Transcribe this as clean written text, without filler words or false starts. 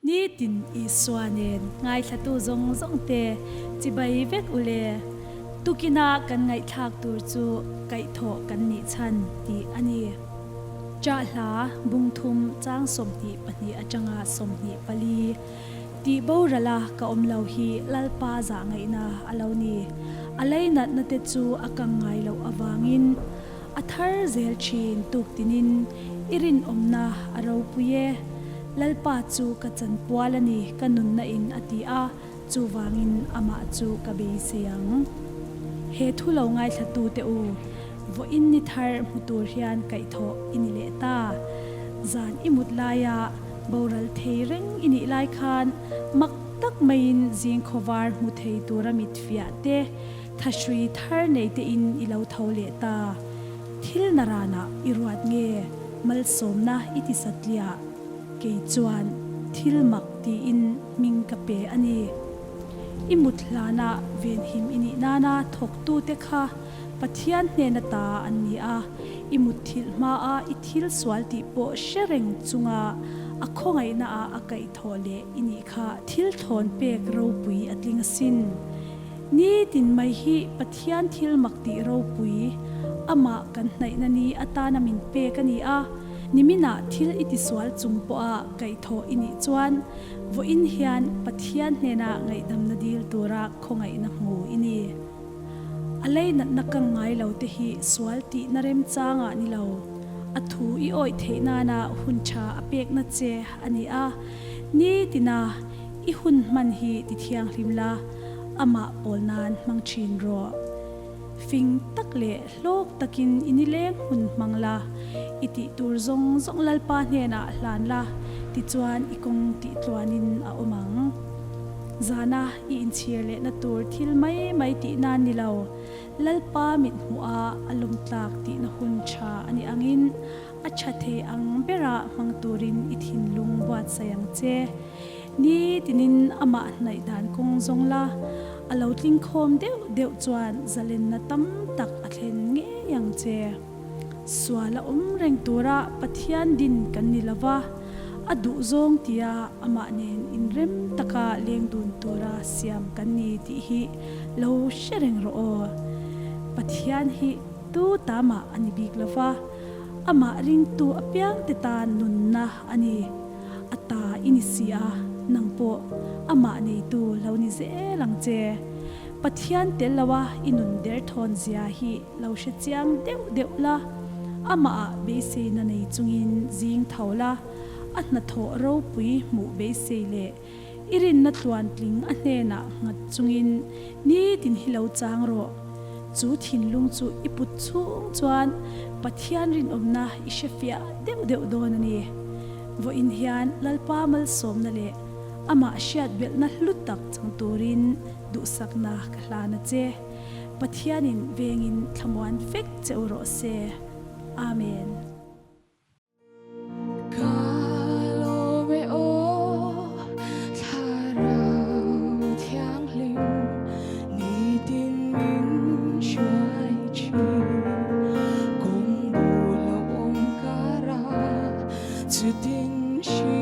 Nitin Isua nen ngaithlatu zawng zawng te chibai vek u le. Tukina kan ngaihthlak tur chu kaihthawh kan nih chhan tih a ni. Chahla bungthum chang 22 atanga 24. Tih borala ka awm lo hi Lalpa zah ngaihna a lo ni. A leinatna te chu a kang ngai loh avangin a thar zel thin tuk tinin i rinawmna a ropui e. Lalpa chu ka chanpual a ni ka nunna in a ti a, chuvangin amah chu ka beisei ang. He thu lo ngaithla te u, vawiin ni thar hmu tur hian kaihthawh i ni leh ta. Zan i mut laia boral thei reng i nih lai khan mak tak maiin zing khawvar hmu thei tura mit fiah te, thahrui thar nei te in i lo tho leh ta. Thil naranah i ruat nge malsawmna i ti satliah? Kei chuan thil mak tiin hming ka pe a ni. I mut hlanah venhim i nih nana thawktute kha Pathian hnena ta an ni a, i mutthilh hmaa i thil sual tih pawh hre reng chunga a khawngaihnaah a kaihthawh leh i nih kha thil thlawn pek ropui a tling asin. Nitin mai hi Pathian thil mak tih ropui amah kan hnaihna ni atana min pek a ni a, niminah thil i tisual chung pawha kaihthawh i nih chuan vawiin hian Pathian hnena ngaihdamna dil tura khawngaihna hmu i ni. A leinatna kang ngai lo te hi sual tihna remchangah ni lo. A thu i awih theih nana hun tha a pekna che a ni a, nitina i hun hman hi ti thianghlim la, amah pawl nan hmang thin rawh. Fing tak leh hlawk takin i nileng hun hmang la, i tih tur zawng zawng Lalpa hnenah hlan la, tichuan i kawng tih tluanin a awm ang. Zana i inchhir lehna tur thil mai mai tih nan ni lo, Lalpa mit hmuh a a lawmtlak tihna hun tha a nih angin a tha thei ang berah hmang turin i thinlung buatsaih ang che. Nitinin amah hnaih dan kawng zawng la, a lo tling khawm deuh deuh chuan zalenna tam tak a thlen ngei ang che. Sual a awm reng tura Pathian din kan ni lo va, a duh zawng tia amah nen inrem taka leng dun tura siam kan ni tih hi lo hre reng rawh aw. Pathian hi tu tamah a ni bik lo va, amah ringtu apiangte tan nunna a ni. A ta i ni si a, nang pawh amah neitu lo ni zel ang che. Pathian tel loa i nun derthawn zia hi lo hre chiang deuh deuh la, amahah beiseina nei chungin zing tho la, a hnathawh ropui hmuh beisei leh i rinna tluantling a hnenah nghat chungin nitin hi lo chang rawh. Chu thinlung chu i put chhung chuan Pathian rinawmna i hre fiah deuh deuh dawn a ni. Vawiin hian Lalpa malsawmna leh amah hriat belhna hlu tak chang turin duhsakna ka hlan a che. Pathianin vengin thlamuan vek che u rawh se. Amen. Ka lawm e aw thlarau thianghlim nitin min hruai thin kawng bul a awm kara chutin hri.